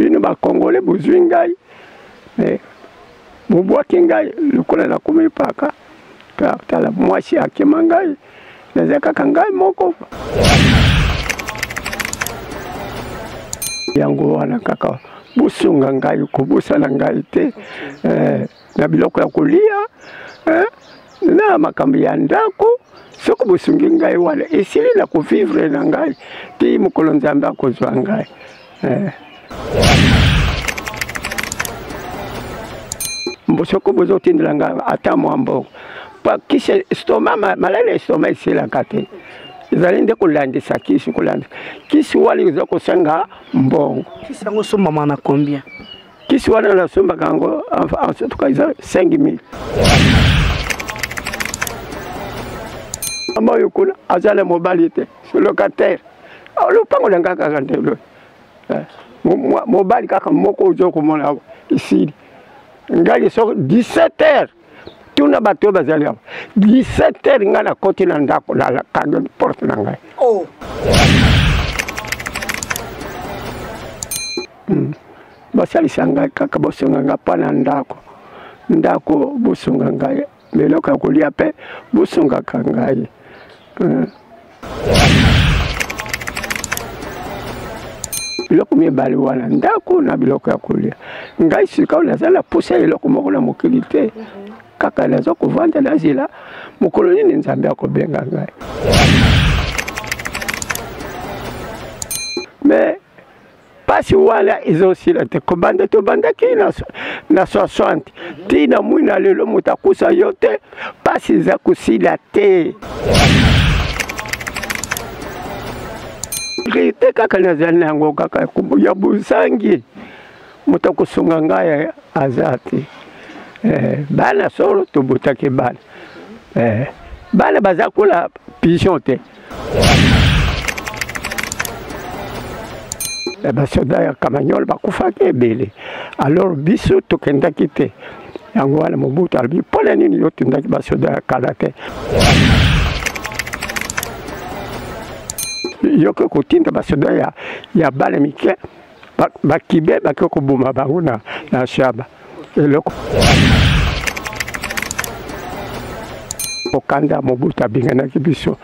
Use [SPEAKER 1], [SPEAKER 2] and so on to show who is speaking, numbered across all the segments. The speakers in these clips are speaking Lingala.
[SPEAKER 1] Bino bakongole bozwi ngai me bobwaki ngai lokola nakomi paka. Tala mwasi akima ngai, naza kaka ngai moko. Yango wana kaka bosunga ngai, kobosana ngai te eh, na biloko ya kolia eh, na makambo ya ndako. Soki bosungi ngai wana esili na kovivre na ngai ti mokolo Nzambe akozwa ngai eh. Soki bozotindela ngai ata mwa mbongo, kisi estoma, malali ya estoma esilaka te, ezali nde kolandisa kisi, kolandisa kisi wana eza kosenga mbongo.
[SPEAKER 2] Kisi yango osombama na combien?
[SPEAKER 1] Kisi wana nasombaka yango en tout cas eza 5000. Mama oyo kuna aza na mobali te, locataire lopango na ngai kaka nde mobali kaka moko ozo komona awa esili ngai soki 17 heures tuna bato oyo bazali awa 17 heures ngai nakoti na ndako nakangi porte na ngai. Oh. Basalisa ngai kaka, bosunga ngai mpo na ndako, ndako bosunga ngai, biloko ya kolia mpe bosungaka ngai. Biloko mibale wana, ndako na biloko ya kolia. Ngai sikoyo naza na posa ya eloko moko na mokili te, kaka naza kovanda nazela mokolo nini Nzambe akobenga ngai. Mais pasi wana ezosila te, kobanda tobandaki na 60 ti na mwina lelo, moto akusa yo te, pasi eza kosila te. Te kaka nazali na yango kaka ya bozangi, moto akosunga ngai aza te. Bana solo tobotaki bana, bana baza kola pigeon te. Basoda ya Kamanyola bakufaki ebele, alors biso tokendaki te. Yango wana Mobutu alobi mpo na nini yo tindaki basoda ya kala te, yoke kotinda basoda ya bana mike bakibe bake koboma bango na shaba. Eloko okanda Mobutu abenganaki biso,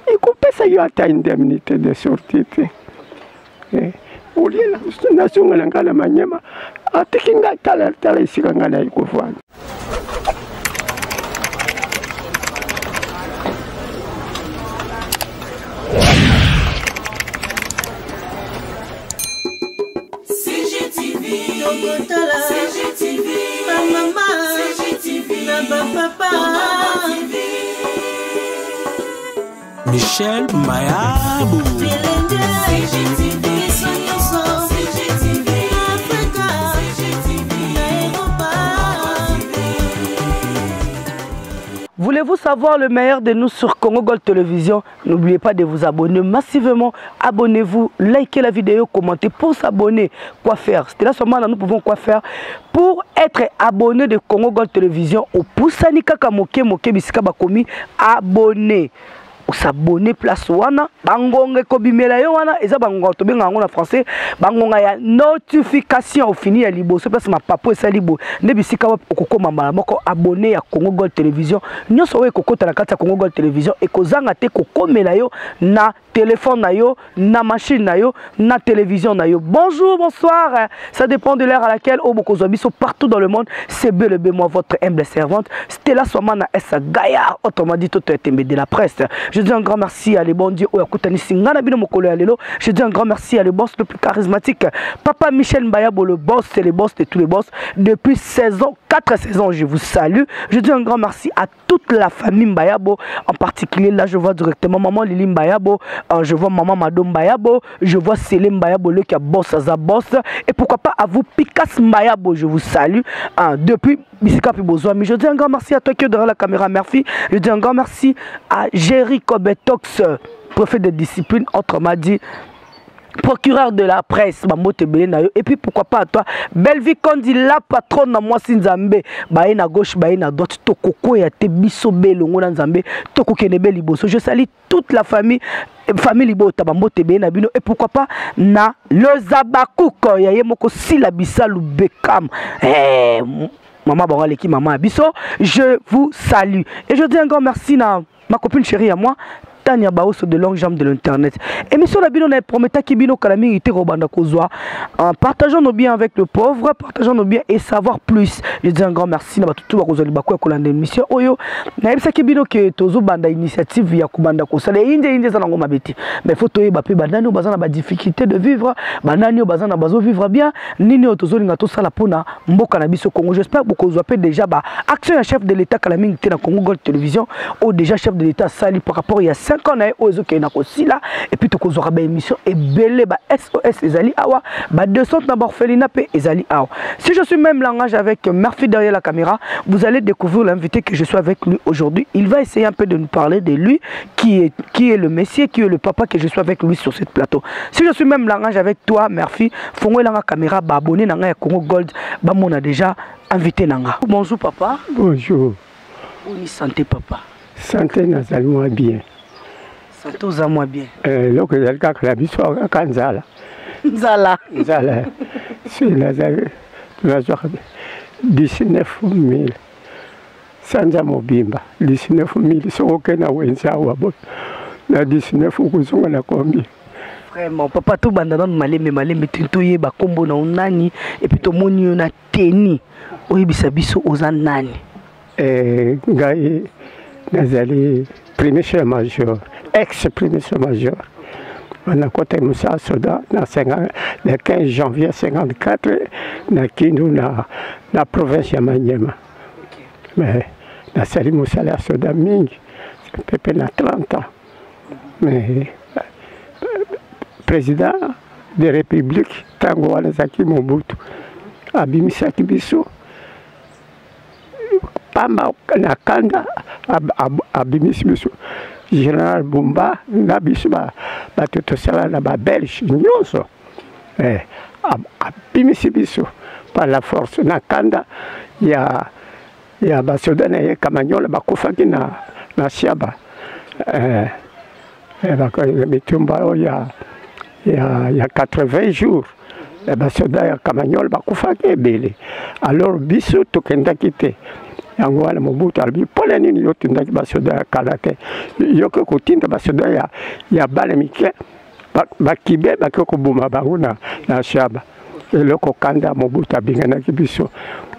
[SPEAKER 1] ekopesa yo ata indemnité de sortie te. Olie nazonga na ngai na Manyema, atiki ngai tala tala esika ngai nayi kovanda.
[SPEAKER 3] CGTV, CGTV, bamama, CGTV, na bapapa.
[SPEAKER 4] Michel Mayabou.
[SPEAKER 3] CGTV, biso nyonso. CGTV, Afrika, CGTV, na Europa.
[SPEAKER 2] Voulez-vous savoir le meilleur de nous sur Congo Gold Télévision? N'oubliez pas de vous abonner massivement. Abonnez-vous, likez la vidéo, commentez pour s'abonner. Quoi faire? C'était là seulement, nous pouvons quoi faire pour être abonné de Congo Gold Télévision. Au Poussani kaka moke moke bisika bakomi abonné. S'abonner place wana bangonga ekobimela yo wana eza bangonga tobenga yango na français bangonga ya notification. Ofini ya liboso place mapapo esali boye nde bisika wapi okokoma mbala moko abonné ya Congo Gold Télévision. Nyonso oyo ekokota na kati ya Congo Gold Télévision ekozanga te kokomela yo na téléphone na yo, na machine na yo, na télévision na yo. Bonjour, bonsoir, ça dépend de l'heure à laquelle oyo bokozwa biso partout dans le monde. C'est bel et bien moi, votre humble servante Stella Swamana S Gaillard, autrement dit Toto Tembe de la presse. Je dis un grand merci à les bons dieux oyo akutanisi nga na bino mokolo ya lelo. Je dis un grand merci à le boss le plus charismatique, Papa Michel Mbayabo, le boss, c'est le boss de tous les boss depuis 16 ans, 4 saisons, je vous salue. Je dis un grand merci à toute la famille Mbayabo, en particulier là je vois directement maman Lili Mbayabo, je vois maman Mado Mbayabo, je vois Célé Mbayabo, le qui a boss à boss, et pourquoi pas à vous Picasse Mbayabo, je vous salue, hein, depuis Bisika Pibozoa. Mais je dis un grand merci à toi qui est derrière la caméra, merci. Je dis un grand merci à Jerry Kobetox, préfet de discipline, autrement dit. Procureur de la presse, bambote ebele na yo. Et puis pourquoi pas à toi, Bellevue Kondi, la patronne na mwasi Nzambe, baye na gauche, baye na droite, tokokoya te biso belongo na Nzambe, tokokende be liboso. Je salue toute la famille, famille libota, bambote ebele na bino. Et pourquoi pas na le Zabakouk ya ye moko Sila Bisalu Bekam. Eh, maman bango aleki maman ya biso, je vous salue et je dis encore merci na ma copine chérie à moi, Tania Baoso de longue jambe de l'internet. Émission na bino na prometaki bino kala mingi te kobanda kozwa en partageant nos biens avec le pauvre, partageant nos biens et savoir plus. Je dis un grand merci na batutu ba kozwa libako ya kolanda émission oyo. Nayebisaki bino ke tozo banda initiative ya kobanda kosala inde inde za nango mabeti. Mais faut toyeba pe banani oyo baza na ba difficulté de vivre, banani oyo baza na bazo vivre bien, nini oyo tozolinga tosala pona mboka na biso Congo. J'espère bokozwa pe déjà ba action ya chef de l'État kala mingi te na Congo Gold Télévision oyo déjà chef de l'État sali par rapport ya 5 ans na ye oyo ezokende na kosila. Et puis tokozwaka ba émission ebele, ba SOS ezali awa, ba descente na ba orphelinat pe ezali awa. Si je suis même langage avec Murphy derrière la caméra, vous allez découvrir l'invité que je suis avec lui aujourd'hui. Il va essayer un peu de nous parler de lui, qui est le messie, qui est le papa que je suis avec lui sur ce plateau. Si je suis même langage avec toi, Murphy, fongola nga caméra, ba abonné na nga ya Congo Gold, ba mona déjà invité nanga. Bonjour papa.
[SPEAKER 1] Bonjour.
[SPEAKER 2] Boni santé papa?
[SPEAKER 1] Santé nazali moi bien.
[SPEAKER 2] Santé oza moi bien.
[SPEAKER 1] Eloko ezali kaka na biso kaka nzala.
[SPEAKER 2] Nzala.
[SPEAKER 1] Nzala. Si nazali nazwaka 19 000 sanza mobimba, 19 000. Soki okei na wenze awa boye na 19, okozonga na combien?
[SPEAKER 2] Vraiment papa, tobanda nanu malembe malembe, toyeba nkombo na yo nani, et puis tomoni yo na teni, oyebisa biso oza nani?
[SPEAKER 1] Ngai nazali premier chef major, ex premier chef major. Nakota mosala soda na le 15 janvier 54 na Kindu, na province ya Maniema. Mais nasali mosala ya soda mingi, pepe na 30 ans. Mais président de république ntango wana ezalaki Mobutu, abimisaki biso pamba na kanda, abimisi biso, général Bumba na biso bato tosala na Babelge nyonso. Abimisi biso par la force na kanda ya basoda na ye Kamanyola bakufaki na Shaba, bitumba oyo ya 80 jours. Basoda ya Kamanyola bakufaki ebele. Alors biso tokendaki te. Yango wana Mobutu alobi: mpona nini yo tindaki basoda ya kala te, yoke kotinda basoda ya bana mike, bakibe bake koboma bango na Shaba? Eloko kanda, Mobutu abenganaki biso.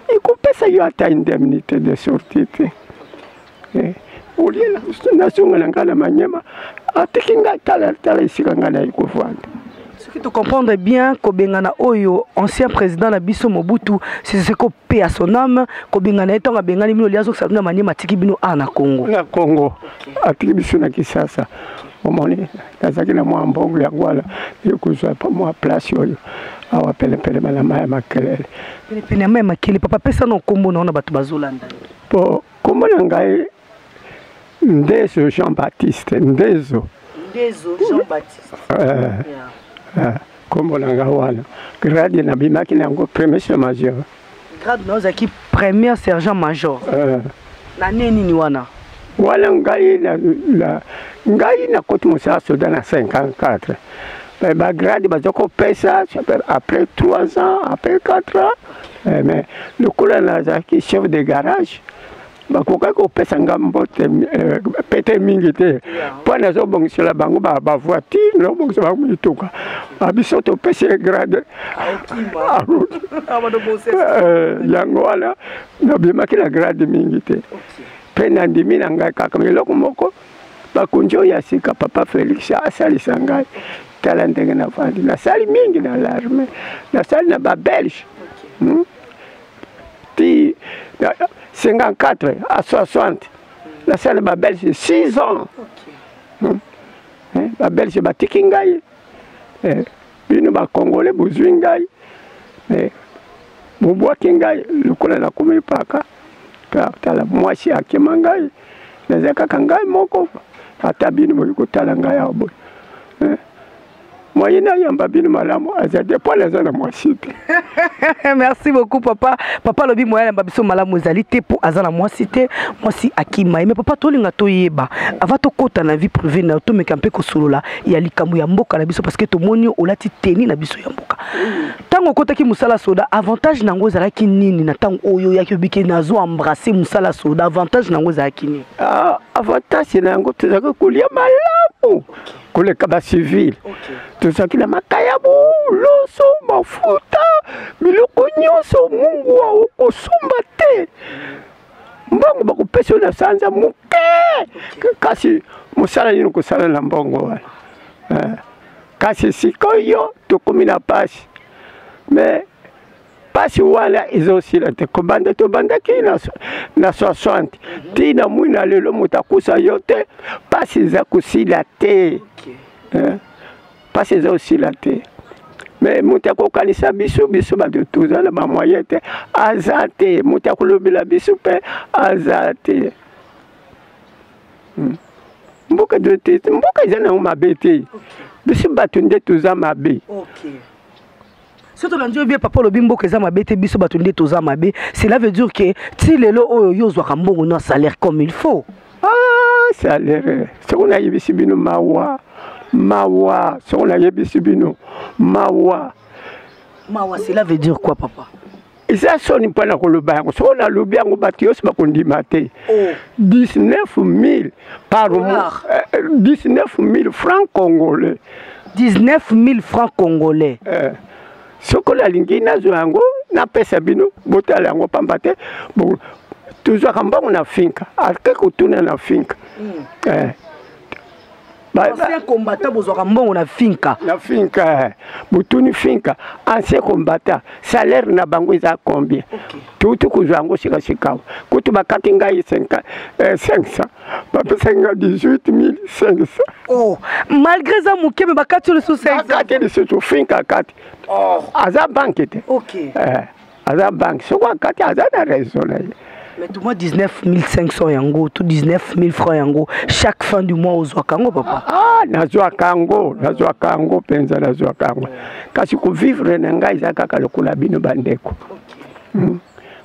[SPEAKER 1] Ekopesa yo ata indemnité de sortie te. Olie nazonga na ngai na Manyema, atiki ngai. Tala, tala esika ngai nayi kovanda.
[SPEAKER 2] Soki tocomprendre bien, kobengana oyo ancien président na biso Mobutu Sese Seko, paix à son âme, kobengana ye, ntango abengani bino, lia azokisa bino na Manyema, atiki bino awa na Congo.
[SPEAKER 1] Na Congo, atiki biso na Kisasa. Omoni, nazalaki na mwa mbongo, yango wana ekozwa pa mwa place oyo awa penepene na mai ya makelele.
[SPEAKER 2] Penepene ya mai ya makelele. Papa, pesa na nkombo na yo na bato bazolanda.
[SPEAKER 1] Po kombo na ngai Ndezo Jean Baptiste Ndezo.
[SPEAKER 2] Ndezo Jean Baptiste.
[SPEAKER 1] Kombo na ngai wana. Grade nabimaki na yango, premier chef major.
[SPEAKER 2] Grade na ozalaki premier sergent major. Na ne nini wana?
[SPEAKER 1] Wana ngai ngai nakoti mosala soda na 54. Bagrade baza kopesa après 3 ans, après 4 ans. Mais lokola nazalaki chef de garage, bakokaki kopesa nga mbote pete mingi te, mpo nazobongisela bango bavoiture, nazobongisa bango mituka. Biso topesi ye grade. Yango wana nabimaki na grade mingi te, mpe nandimi na ngai kaka eloko moko. Bakonzi oyo ya sika, papa Félix asalisa ngai. Tala ndenge navandi, nasali mingi na l'armée, nasali na Babelge ti 54 à 60, nasali Babelge 6 ans. Babelge batiki ngai, bino Bacongolais bozwi ngai, bobwaki ngai lokola nakomi paka. Tala, mwasi akima ngai, naza kaka ngai moko. Ata bino boyi kotala ngai awa boye. Moyen nayamba bino malamu aza te mpo naza na mwasi te.
[SPEAKER 2] Merci beaucoup, papa. Papa alobi moyen ayamba biso malamu ezali te mpo aza na mwasi te, mwasi akima ye. Mais papa, tolinga toyeba avant tokɔta na vie privée na yo, tomeka mpe kosolola ya likambo ya mboka na biso, parce que tomoni yo olati teni na biso ya mboka. Ntango okɔtaki mosala soda, avantage na yango ezalaki nini? Na ntango oyo oyaki obiki nazo embrasser mosala soda, avantage na yango ezalaki nini?
[SPEAKER 1] Ah, avantage na yango, tozalaki kolia malamu koleka bacivile. Tozalaki na makayabu, loso, mafuta, biloko nyonso, mungwa okosomba te. Mbongo bakopesa yo na sanza moke, kasi mosala nini kosala na mbongo wana? Kasi sikoyo tokomi na pasi, mais pasi wana ezosila te. Kobanda tobandaki na 60 ti na mwina lelo, moto akusa yo te, pasi eza kosila te. Pasi eza kosila te, mais moto akokanisa biso, biso bato toza na bamoyen te, aza te. Moto akolobela biso mpe aza te. Mboka te, mboka eza nango mabe te, biso bato nde toza mabe.
[SPEAKER 2] Soki tolandi yo bien, papa, olobi mboka eza mabe te, biso bato nde toza mabe. Cela veut dire que ti lelo oyo yo ozwaka mbongo na salaire comme il faut?
[SPEAKER 1] Ah, salaire, soki nayebisi bino, mawa, mawa. Soki nayebisi bino, mawa.
[SPEAKER 2] Mawa, cela veut dire quoi, papa?
[SPEAKER 1] Eza soni mpo na koloba yango. Soki nalobi yango, bato nyonso bakondima te. 19 000 par mois, 19 000 francs congolais.
[SPEAKER 2] 19 000 francs congolais.
[SPEAKER 1] Soki nalingi nazwa yango, napesa bino, botala yango pamba te. Tozwaka mbongo na finka, ake kotuna na finka.
[SPEAKER 2] Ancien combattant, bozwaka mbongo na finka?
[SPEAKER 1] Na finka. Botuni finka, ancien combattant salaire na bango eza combien? Tuti kozwa yango sikasika. Kutu bakati ngai 500, bapesaki ngai 18 500.
[SPEAKER 2] Oh, malgré eza moke, mais bakati yo lisusu
[SPEAKER 1] 500? Bakati lisusu, finka akati. Aza banque te. Aza banque, soki akati, aza na raison na ye.
[SPEAKER 2] Mais tout mois 19 500 yango, tout 19 000 francs yango, chaque fin du mois ozwaka yango, papa?
[SPEAKER 1] Ah, nazwaka yango, nazwaka yango mpenza, nazwaka yango. Kasi kovivre na ngai eza kaka lokola bino bandeko.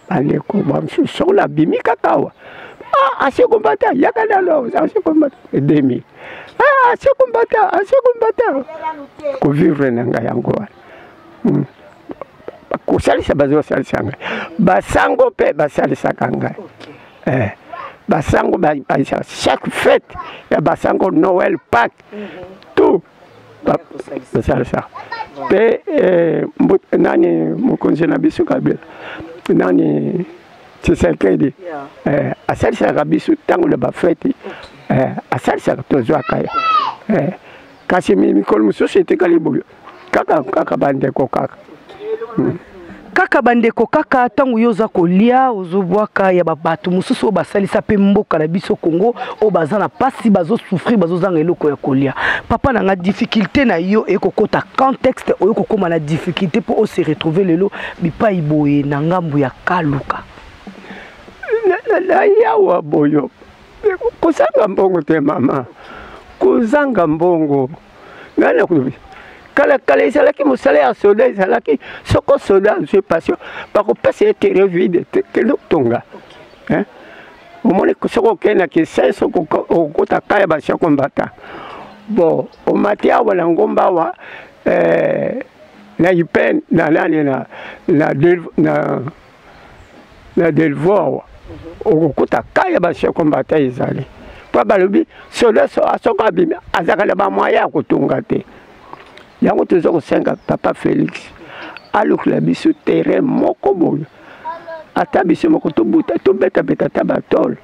[SPEAKER 1] Bandeko bamosusu, soki nabimi kaka awa, ah, ancien combattant, yaka nano, ancien combattant 2000, ah, ancien combattant, ancien combattant. Kovivre na ngai yango wana. Kosalisa, bazosalisa ngai, basango mpe basalisaka ngai. Basango, chaque fête ya basango, Noël, Pâques, tout basalisaka mpe. Nani, mokonzi na biso Kabila, nani, Tshisekedi, asalisaka biso ntango na bafeti, asalisaka, tozwaka ye. Kasi mikolo mosusu etikali boye kaka kaka bandeko kaka.
[SPEAKER 2] Kaka bandeko kaka. Ntango yo oza kolia, ozobwaka ya babato mosusu oyo basalisa mpe mboka na biso Congo, oyo baza na mpasi, bazosouffrir, bazozanga eloko ya kolia. Papa na nga, difficulté na yo ekokɔta contexte oyo kokóma na difficulté mpo ose retrouve lelo bipai boye na ngambu ya Kaluka?
[SPEAKER 1] Na yawa boyo, kozanga mbongo te, mama, kozanga mbongo. Ngai na kala kala ezalaki mosala ya soda, ezalaki soko soda azwi passion, bakopesa ye terrain vide, kende kotonga. Omoni, soki okende na Kisenso, okokota kaya basia kombata. Bon, omati awa na ngomba awa, na Ipen, na nani, na Delvaux awa, okokuta kaya basia kombata ezali, mpo balobi soda soko abimi, azalaka na bamoyen ya kotonga te. Yango toza kosenga papa Félix alukela biso terrain moko boye, ata biso moko tobuta, tobetabeta ata batole,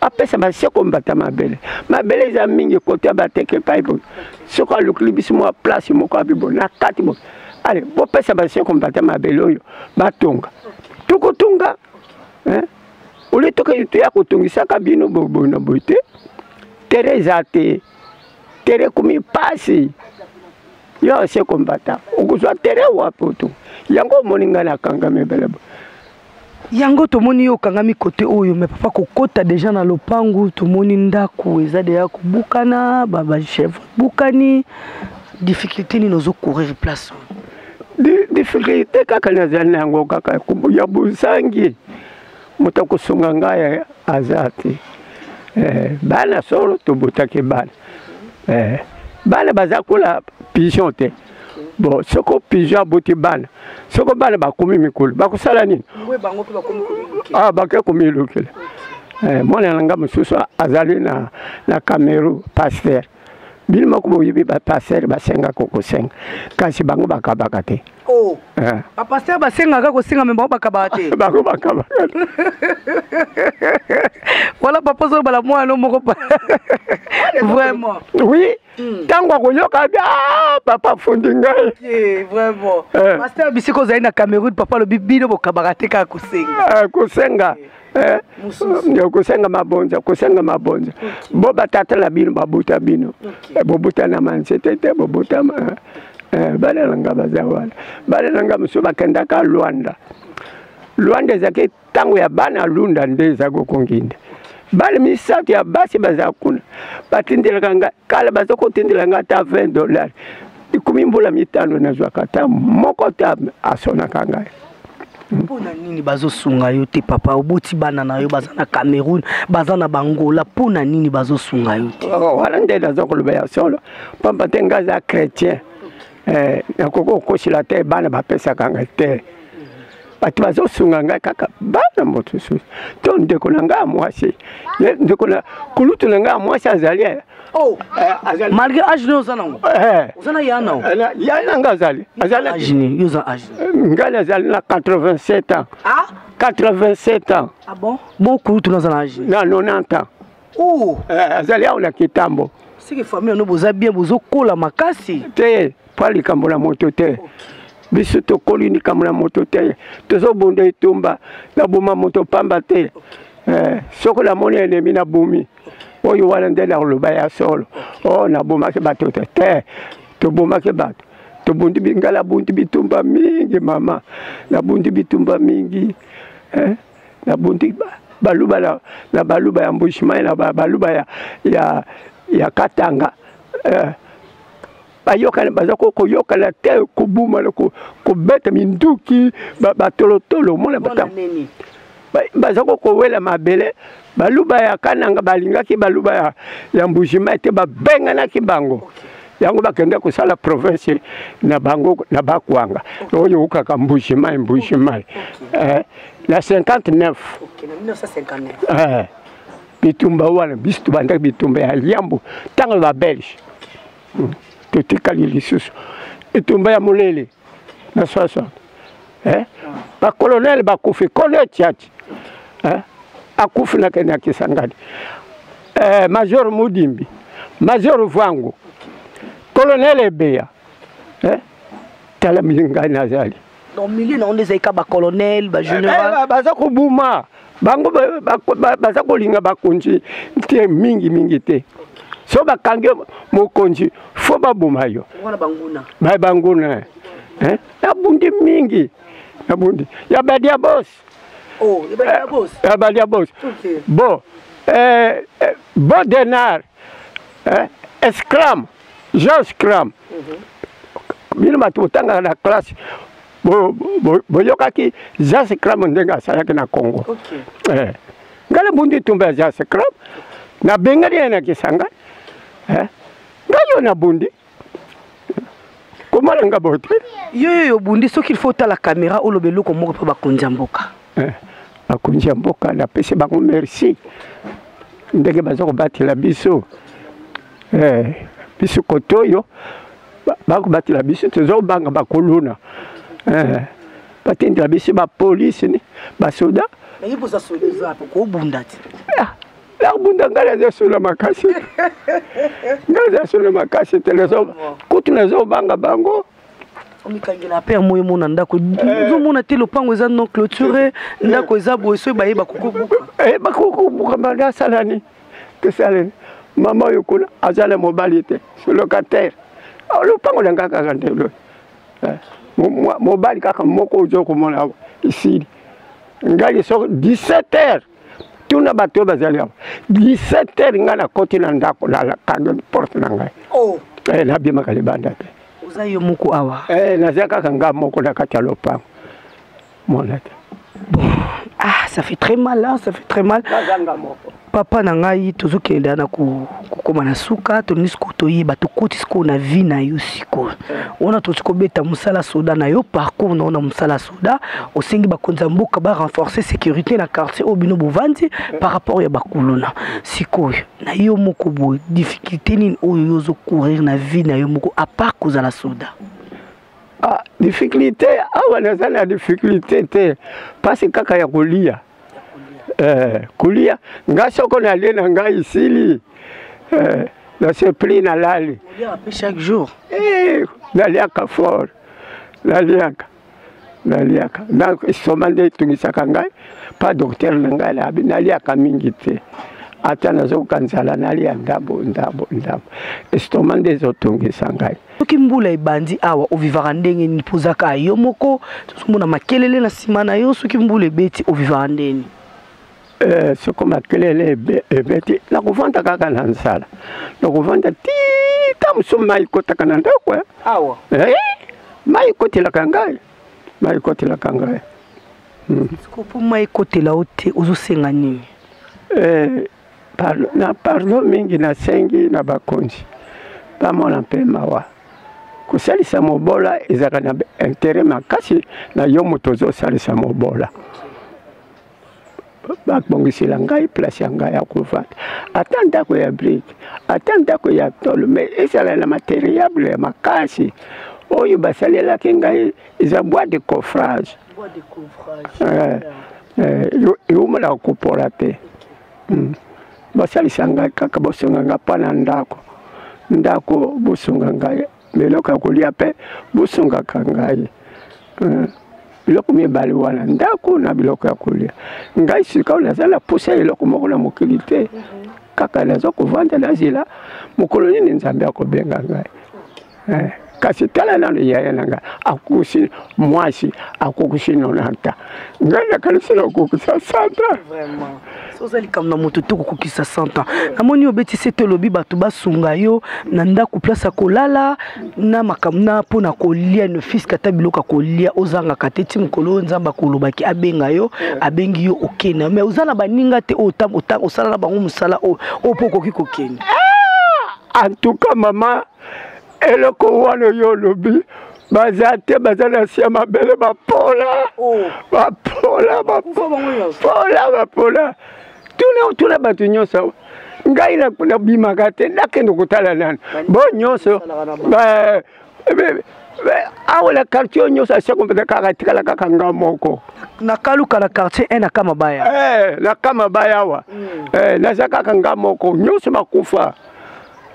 [SPEAKER 1] apesa basia kombata mabele. Mabele eza mingi kote ya bateke epai boye. Soki alukili biso mwa place moko abi boye na kati boye, ale bopesa basia kombata mabele oyo batonga, tokotonga. Olie toke toya kotongisaka bino boye na boye te. Terrain eza te, terrain ekomi pasi. Yo ancien combattant, okozwa terrain wapi oto? Yango omoni ngai nakangami ebele.
[SPEAKER 2] Yango tomoni yo okangami kote oyo, mais papa, kokota deja na lopangu, tomoni ndako eza deja kobukana, bachèvre bukani. Difficulté nini ozocourir place oyo?
[SPEAKER 1] Difficulté kaka nazali na yango kaka ya bozangi moto akosunga ngai aza te. Bana solo tobotaki bana, bana baza kola pigeon te. Bon, soko pigeon aboti bana, soko bana bakomi mikolo, bakosala nini? Ah, bake komilukela. Mwana na nga mosusu azali na Cameroun, pasteur. Bino moko boyebi, bapasteur basengaka kosenga, kasi bango bakabaka te.
[SPEAKER 2] Oh. Eh. Bapasteur basengaka kosenga, mais bango bakabaka te.
[SPEAKER 1] Bango bakabaka te.
[SPEAKER 2] Voilà, papa, ozolobala mwana moko vraiment.
[SPEAKER 1] Oui. Ntango akoyoka bi: "Ah, papa afundi ngai."
[SPEAKER 2] Vraiment. Pasteur, bisika ozali na Cameroun, papa alobi bino bokabaka te, kaka kosenga.
[SPEAKER 1] Kosenga, kosenga mabonza, kosenga mabonza. Bo batata na bino babuta bino, bobuta na manzete te, bobuta. Bana na nga baza wana. Bana na nga mosusu bakendaka Lwanda. Lwanda ezalaki ntango ya bana Lunda nde eza kokonginda. Bana misato ya basi baza kuna, batindelaka nga kala, baza kotindela nga ata 20 dollar. Ikumi mbula 5, nazwaka ata moko te asonaka ngai.
[SPEAKER 2] Mpo na nini bazosunga yo te, papa? Oboti bana na yo, baza na Cameroun, baza na Bangola, mpo na nini bazosunga yo te?
[SPEAKER 1] Oh, wana nde naza koloba ya solo, pamba te ngai aza chrétien. Nakoki kokosela te. Bana bapesaka ngai te. Bato bazosunga ngai kaka bana mosusu to ndeko na ngai ya mwasi. Ndeko na kulutu na ngai ya mwasi azali.
[SPEAKER 2] Oh. Malgré âge ne oza nango, oza na ya nao?
[SPEAKER 1] Ya na ngai azali.
[SPEAKER 2] Âge nini? Yo oza âge?
[SPEAKER 1] Ngai nazali na 87 ans.
[SPEAKER 2] Ah?
[SPEAKER 1] 87 ans.
[SPEAKER 2] Ah bon? Bon, kulutu naza na âge?
[SPEAKER 1] Na 90 ans.
[SPEAKER 2] Oh.
[SPEAKER 1] Azali awa na Kitambo.
[SPEAKER 2] Seke famille ano boza bien, bozokola makasi.
[SPEAKER 1] Te, mpo likambo na moto te. Biso tokoli likambo na moto te. Tozobunda etumba, naboma moto pamba te. Soki namoni ennemi, nabomi. Oyo wana nde nakoloba ya solo. O nabomaki bato te te. Tobomaki bato, tobundi. Ngai nabundi bitumba mingi, mama, nabundi bitumba mingi. Nabundi baluba na baluba ya Mbushimai, na baluba ya Katanga. Bayokana, baza koyokana te, kobuma, kobeta minduki, batolotolo. Omona baza kowela mabele. Baluba ya Kananga balingaki baluba ya Mbujimai te, babenganaki bango. Yango bakende kosala province na bango na Bakwanga, oyo okaka Mbujimai, Mbujimai na 59. Bitumba wana, biso tobandaki bitumba ya liambo ntango babelge. Totikali lisusu etumba ya Molele na 60. Bacolonel bakufi, colonel Tiati akufi nakende na Kisangani, major Mudimbi, major Vangu, colonel Ebeya. Tala ngai nazali.
[SPEAKER 2] Donc milieu na ngo ezali ka bacolonel, bagénéral.
[SPEAKER 1] Baza kobuma bango, baza kolinga bakonzi te mingi mingi te. So bakangi mokonzi, fo baboma yo.
[SPEAKER 2] Wana banguna.
[SPEAKER 1] Banguna. Nabundi mingi, nabundi ya badiabos.
[SPEAKER 2] Oh,
[SPEAKER 1] ya badiabos. Bon, Bodenard, Schramm, Jean Schramm. Bino bato botangaka na classe, boyokaki Jean Schramm ndenge asalaki na Congo. Ngai nabundi etumba ya Jean Schramm, nabengani ye na Kisangani. Ngai yo nabundi, komona nga boye te.
[SPEAKER 2] Yo yo obundi. Soki il faut otala caméra, oloba eloko moko mpo bakonzi ya mboka.
[SPEAKER 1] Bakonzi ya mboka, napesi bango merci ndenge baza kobatela biso. Biso kote oyo bakobatela biso, tozobanga bakoluna. Batindela biso bapolisi, basoda.
[SPEAKER 2] Kobunda te.
[SPEAKER 1] Nakobunda? Ngai naza soda makasi, ngai naza soda makasi te. Kutu nazobanga bango.
[SPEAKER 2] Omikangela pere moyo, omona ndako ozomona te, lopango eza non clôturé, ndako eza boye, soki bayeba kokobuka.
[SPEAKER 1] Bakokobuka. Asalani, tosalani. Mama oyo kuna aza na mobali te, locataire. Lopango na ngai kaka nde mobali kaka moko ozo komona awa, esili. Ngai soki 17 heures, tuna bato oyo bazali awa, 17 heures ngai nakoti na ndako, nakangi porte na ngai.
[SPEAKER 2] Oh.
[SPEAKER 1] Eh, nabimaka libanda te.
[SPEAKER 2] Oza yo moko awa?
[SPEAKER 1] Eh, naza kaka ngai moko na kati ya lopango, mona te.
[SPEAKER 2] Bon, ah, ça fait très mal, hein, ça fait très mal.
[SPEAKER 1] Nazanga moko.
[SPEAKER 2] Papa na ngai, tozokende na kokóma na suka. Tolingi sikoyo toyeba, tokoti sikoyo na vie na yo sikoyo. Wana tosi kobeta mosala soda na yo, parcours na yo na mosala soda. Osengi bakonzi ya mboka barenforcer sécurité na quartier oyo bino bovandi par rapport ya bakuluna. Sikoyo na yo moko boye, difficulté nini oyo yo ozocourir na vie na yo moko, à part kozala soda?
[SPEAKER 1] Ah, difficulté awa, naza na difficulté te, mpasi kaka ya kolia. Eh, kolia nga soko nalie na ngai esili. Eh, nasepeli, nalali.
[SPEAKER 2] Oliaka mpe chaque jour?
[SPEAKER 1] Eh, naliaka fort, naliaka, naliaka. Na estomac nde etungisaka ngai. Pa docteur na ngai nabi naliaka mingi te, ata nazokoka nzala, nalia ndambo ndambo ndambo. Estomac nde ezotungisa ngai.
[SPEAKER 2] Soki mbula ebandi awa, ovivaka ndenge nini? Mpo ozaka yo moko, tozomona makelele na nsima na yo. Soki mbula ebeti, ovivaka ndeni?
[SPEAKER 1] Eh, soko makelele ebeti, nakovanda kaka na nzala, nakovanda ti ta mosusu mai ekotaka na ndako. Eh.
[SPEAKER 2] Awa?
[SPEAKER 1] Eh, mai ekotelaka ngai, mai ekotelaka ngai.
[SPEAKER 2] Siko mpo mai ekotela yo te, ozosenga nini?
[SPEAKER 1] Eh, na pardon mingi nasengi na bakonzi bamona mpe mawa. Kosalisa mobola ezalaka na intérêt makasi na yo moto ozosalisa mobola. Babongisela ngai place ya ngai ya kovanda, ata ndako ya brique, ata ndako ya tôle, mais ezala na matériable ya makasi. Oyo basalelaki ngai eza bois de coffrage, eumelaka kopola te. Basalisa ngai kaka, bosunga ngai mpa na ndako, ndako bosunga ngai, biloko ya kolia mpe bosungaka ngai. Biloko mibale wana, ndako na biloko ya kolia. Ngai sikoyo naza na posa ya eloko moko na mokili te, kaka naza kovanda, nazela mokolo nini Nzambe akobenga ngai. Eh, kasi tala nano, yaya na ngai akokisi mwasi, akokisi 90, ngai nakanisi nakokisa 100 ans.
[SPEAKER 2] Vraiment, oza likambo na moto te kokokisa 100 ans. Namoni obeti se te, olobi bato basunga yo na ndako, place ya kolala, na makambo na mpona kolia, ne fût-ce que ata biloko ya kolia ozangaka te, ti mokolo oyo Nzambe akolobaki abenga yo, abengi yo, okende. Mais oza na baninga te oyo osala na bango mosala oyo mpo okoki kokende?
[SPEAKER 1] En tout cas, mama, eloko wana oyo olobi, baza te, baza na si ya mabele, bapola.
[SPEAKER 2] Oh.
[SPEAKER 1] Bapola, bapola, bapola. Tuna, tuna bato nyonso. Ngai nabimaka te, nakende kotala nani? Bo nyonso awa na quartier oyo nyonso aseko mpenza, kaka etikala kaka nga moko.
[SPEAKER 2] Na Kaluka, na quartier 1, na Kamabaya?
[SPEAKER 1] Eh, na Kamabaya awa. Eh, naza kaka nga moko, nyonso bakufa,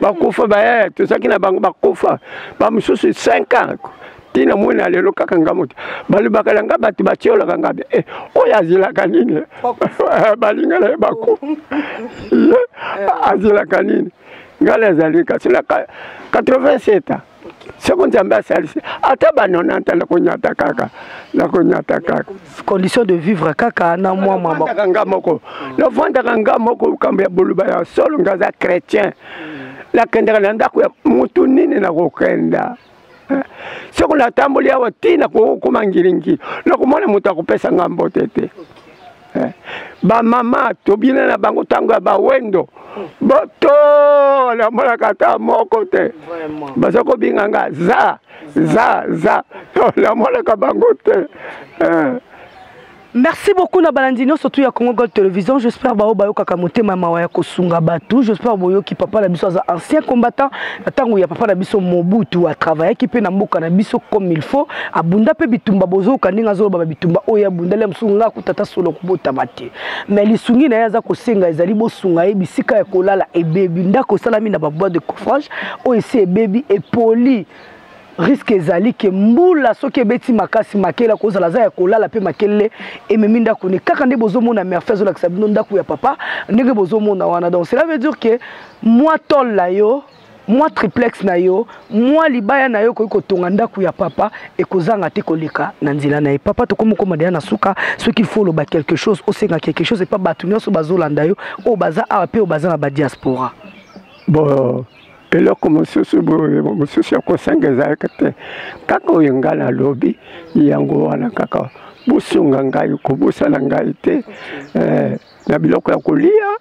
[SPEAKER 1] bakufa. Baye tozalaki na bango bakufa, bamosusu 5 ans ntina moi na lelo kaka nga moto. Balobaka na nga, bato batiolaka nga eh, oyo azelaka nini? Balinga na ye bakufa, ye azelaka nini? Ngai nazali kasi na 87 ans. Soko Nzambe asalisi ata ba 90, nakonyata kaka, nakonyata kaka.
[SPEAKER 2] Condition de vivre kaka na mwa mama.
[SPEAKER 1] Navandaka nga moko, navandaka nga moko. Likambo ya boloba ya solo, nga aza chrétien, nakendaka na ndako ya motu nini? Nakokenda soko natamboli awa ntina kokoma ngiringiri, nakomona moto akopesa nga mbote te. Bamama tobina na bango ntango ya bawendo boto, namonaka ata moko te. Baza kobinga nga za za za, namonaka bango te.
[SPEAKER 2] Merci beaucoup na balandi nyonso tu ya Congo Gold Télévision. J'espère bao bayokaka motema mawa ya kosunga bato. J'espère boyoki papa na biso aza ancien combattant na ntango ya papa na biso Mobutu, atravaillaki mpe na mboka na biso comme il faut, abunda mpe bitumba. Bozoyoka ndenge azoloba bitumba oyo abundali ya mosusu, nga kutata solo kobotama te. Mais lisungi na ye aza kosenga ezali bosunga ye bisika ya kolala ebebi, ndako esalami na babois de coffrage oyo esi ebebi, epoli. Risque ezali ke mbula soki ebeti makasi, makela kozala, aza ya kolala mpe makelele ememi ndako ne kaka nde bozomona. Merci, azolakisa bino ndako ya papa ndenge bozomona wana. Donc cela veut dire que mwa tôle na yo. Mwa triplex na yo, mwa libaya na yo okoki kotonga ndako ya papa, ekozanga te koleka na nzela na ye. Papa, tokomi kokoma deja na suka. Soki il faut oloba quelque chose, osenga quelque chose epa bato nyonso bazolanda yo, oyo baza awa mpe oyo baza na badiaspora.
[SPEAKER 1] Bon, eloko mosusu boye mosusu ya kosenga ezalaka te, kaka oyo ngai nalobi yango wana, kaka bosunga ngai, kobosana ngai te na biloko ya kolia,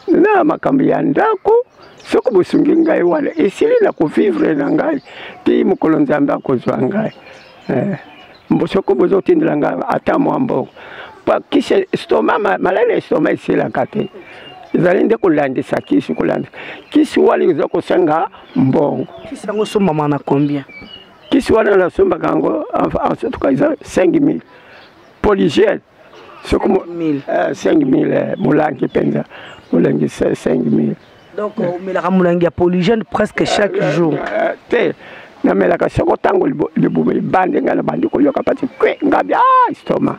[SPEAKER 1] na makambo ya ndako. Soki bosungi ngai wana, esili na kovivre na ngai ti mokolo Nzambe akozwa ngai. Soki bozotindela ngai ata mwa mbongo, kisi estomac, malali estomac esilaka te, ezali nde kolandisa kisi, kolandisa kisi wana eza kosenga mbongo.
[SPEAKER 2] Kisi yango osombama na combien?
[SPEAKER 1] Kisi wana nasombaka yango, en tout cas eza 5000 polygène. Soki 5000 molangi mpenza, molangi 5000.
[SPEAKER 2] Donc omelaka molangi ya polygène presque chaque jour?
[SPEAKER 1] Te, namelaka soko ntango libumu ebandi ngai, nabandi koyoka mpasi kwe ngabi estomac,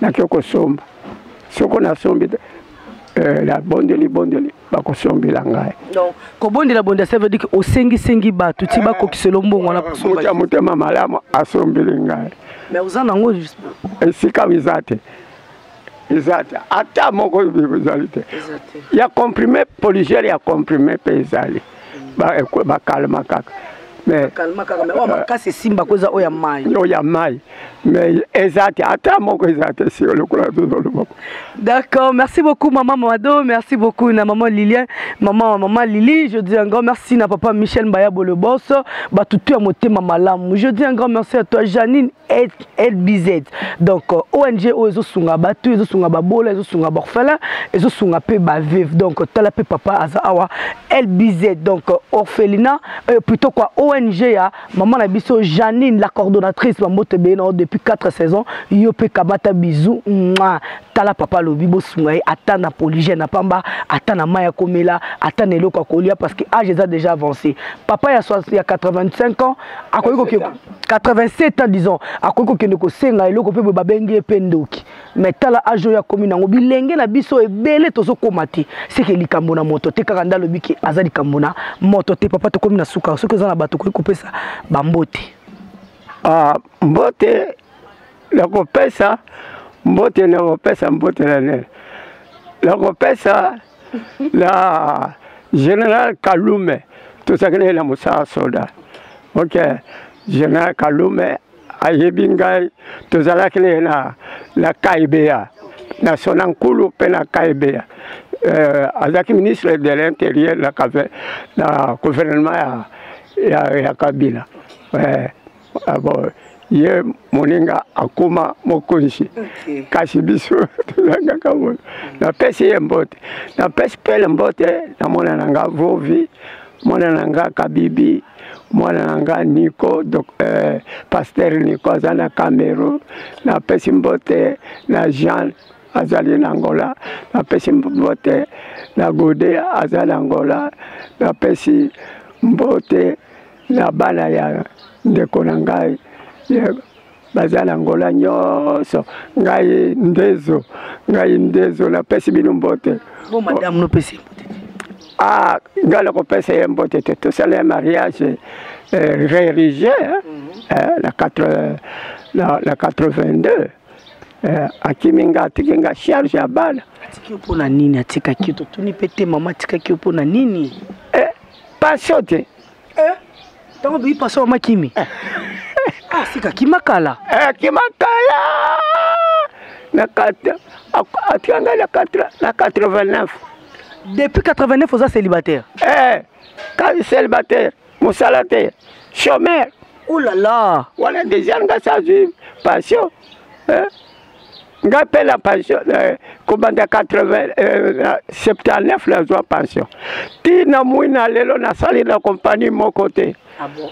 [SPEAKER 1] nakoki kosomba. Soko nasombi te, nabondeli bondeli, bakosombela ngai.
[SPEAKER 2] Donc kobondela bondela, ça veut dire que osengisengi bato ti bakokisela mbongo wana?
[SPEAKER 1] Moto ya motema malamu asombeli ngai.
[SPEAKER 2] Mais oza nango?
[SPEAKER 1] Esika eza te, eza te, ata moko ezali te. Ya comprimé polygène, ya comprimé mpe ezali, bakalma kaka.
[SPEAKER 2] Mais oyo makasi esimbako eza oyo ya mai.
[SPEAKER 1] Oyo ya mai, mais eza te, ata moko eza te, sio lokola tozoloba.
[SPEAKER 2] D'accord, merci beaucoup maman Mado, merci beaucoup na maman Liliane, maman maman Lili, je dis un grand merci na papa Michel Mbayabo le boss, batutu ya motema malamu. Je dis un grand merci à toi Janine LBZ. Donc ONG oyo ezosunga bato, ezosunga babola, ezosunga baorphelin, ezosunga mpe baveuve. Donc tala mpe papa aza awa, LBZ, donc orphelinat, plutôt quoi, ONG ya maman na biso Janine la coordonnatrice, bambote ebele na depuis 4 saisons. Yo mpe kamata bisou. Mwa tala papa alobi bosunga ye ata na polygène na pamba, ata na mai ya komela, ata na eloko ya kolia, parce que âge eza déjà avancé. Papa ya 85 ans akoki kokende, 87 ans disons, akoki kokende kosenga eloko mpe boye, babengi ye mpe ndoki. Mais tala âge oyo akomi nango, bilenge na biso ebele tozokóma te, seke likambo na moto te, kaka nde alobi ke aza likambo na moto te. Papa, tokomi na suka. Soki oza na bato okoki kopesa bambote.
[SPEAKER 1] Ah, mbote nakopesa, mbote nakopesa, mbote na nene nakopesa na général Kalume, tozalaki na ye na mosala soda. Ok, général Kalume ayebi ngai, tozalaki na ye na Kaibea, na Sona Nkulu mpe na Kaibea. Azalaki ministre de l'Intérieur na gouvernement ya Kabila. Bon, ye moninga akoma mokonzi, kasi biso tozangaka boye. Napesi ye mbote, napesi pele mbote na mwana na nga Vovi, mwana na nga Kabibi, mwana na nga Nico, pasteur Nico aza na Cameroun. Napesi mbote na Jean azali na Angola, napesi mbote na Gode aza na Angola, napesi mbote na bana ya ndeko na ngai baza na Angola nyonso. Ngai Ndezo, ngai Ndezo, napesi bino mbote.
[SPEAKER 2] Bo madame nopesi mbote?
[SPEAKER 1] Ah, ngai nakopesa ye mbote te. Tosala ya mariage religieux, na 82. Akimi nga, atiki nga charge ya bana.
[SPEAKER 2] Atiki yo mpo na nini? Atikaki yo, totuni mpe te mama, atikaki yo mpo na nini?
[SPEAKER 1] Pension te.
[SPEAKER 2] Ntango boyi pension, mama kimi. Ah, sika kimakala.
[SPEAKER 1] Kimakala na atika ngai na 89.
[SPEAKER 2] Depuis 89 oza célibataire?
[SPEAKER 1] Kasi célibataire, mosala te, chômeur.
[SPEAKER 2] Oh là là.
[SPEAKER 1] Wana déjà nga sazwi pension, ngai mpe na pension kobanda 80, 79 nazwa pension ti na mwi na lelo, nasali na kompani moko te.
[SPEAKER 2] Ah bon?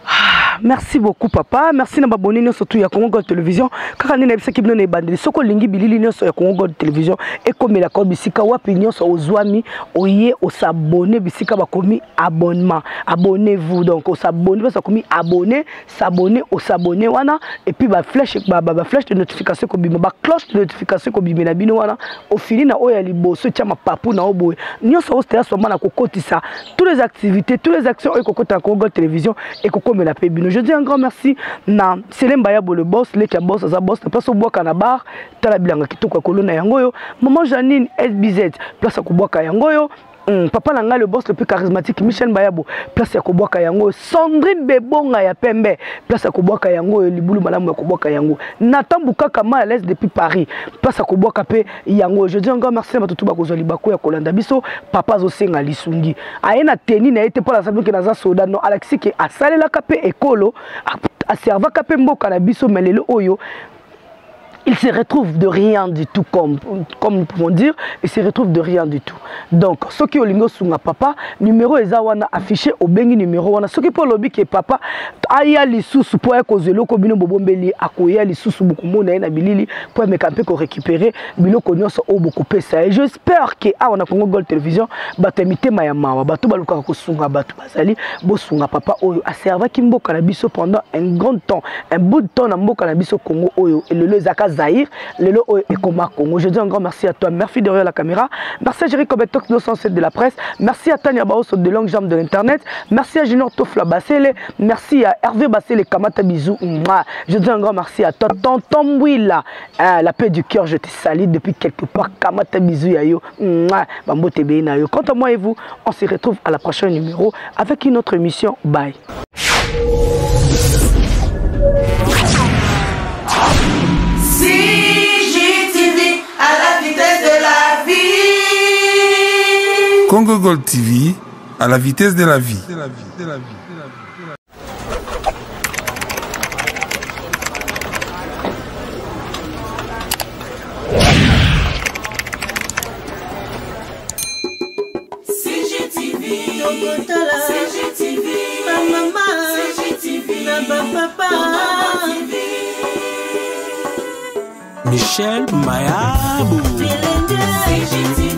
[SPEAKER 2] Ah, Merci beaucoup papa, merci na baboni nyonso tu ya Congo Gold Télévision. Kaka nde nayebisaki bino na ebandeli, soki olingi bilili nyonso ya Congo Gold Télévision ekomelaka yo bisika wapi nyonso ozwami, oye osabone bisika bakomi abonnement, abonnez-vous. Donc osabone place bakomi abonné, s'abonner, osabone wana, et puis ba flèche, ba flèche de notification ekobima, ba cloche de notification ekobimela bino wana, ofili na oyo ya liboso tia mapapu na oboye nyonso oyo Stella Swamba na kokotisa toutes les activités, toutes les actions oyo ekokota na Congo Gold Télévision ekokomela pe bino. Je dis un grand merci na Selemba ya le boss, leki ya boss, aza boss na place obwaka na bar, tala bilanga kitoko ya kolona yango oyo, maman Janine SBZ, place ya kobwaka yango oyo. Papa na ngai le boss le plus charismatique Michel Mbayabo, place ya kobwaka yango. Sandrine Bebonga ya pembe, place ya kobwaka yango, libulu malamu ya kobwaka yango. Nathan Bukaka mal à l'aise depuis Paris, place ya kobwaka pe yango. Je dis encore merci na bato tout bakozwa libaku ya kolanda biso. Papa azosenga lisungi, aye na teni na ye te mpo na sabi ke naza soda, non, alakisi ke asalelaka pe ekolo, aservaka pe mboka na biso, mais lelo oyo il se retrouve de rien du tout, comme nous pouvons dire, il se retrouve de rien du tout. Donc, ceux qui olingo sunga papa, numéro eza wana affiché au bengi numéro wana. Ceux qui pour lobby que papa aya lisusu po ya kozelo ko bino bobombeli akoya lisusu bokomona ye na bilili po ameka mpe ko récupérer biloko nyonso oyo bokopesa ye. J'espère que awa na Congo Gold Télévision bato ya mitema ya mawa, bato balukaka kosunga bato bazali, bosunga papa oyo aservaki mboka na biso pendant un grand temps, un bout de temps na mboka na biso Congo oyo lelo ezaka Zaïre, lelo oyo ekoma Congo. Je dis un grand merci à toi, merci derrière la caméra, merci à Jerry Kobetok 207 de la presse, merci à Tania Baoso de longue jambe de l'internet, merci à Junior Tofla Basele, merci à Hervé Basele Kamata bisous. Mouah. Je dis un grand merci à toi, Tonton Mbouila, hein, la paix du cœur, je te salue depuis quelque part, Kamata bisous yayo. Mouah. Bambo tebe na yo. Quant à moi et vous, on se retrouve à la prochaine numéro avec une autre émission. Bye.
[SPEAKER 3] CGTV à la vitesse de la vie.
[SPEAKER 4] Congo Gold TV à la vitesse de la vie.
[SPEAKER 3] CGTV, CGTV, ba mama, CGTV, na ba papa,
[SPEAKER 5] Michel Mayabou.
[SPEAKER 3] CGTV.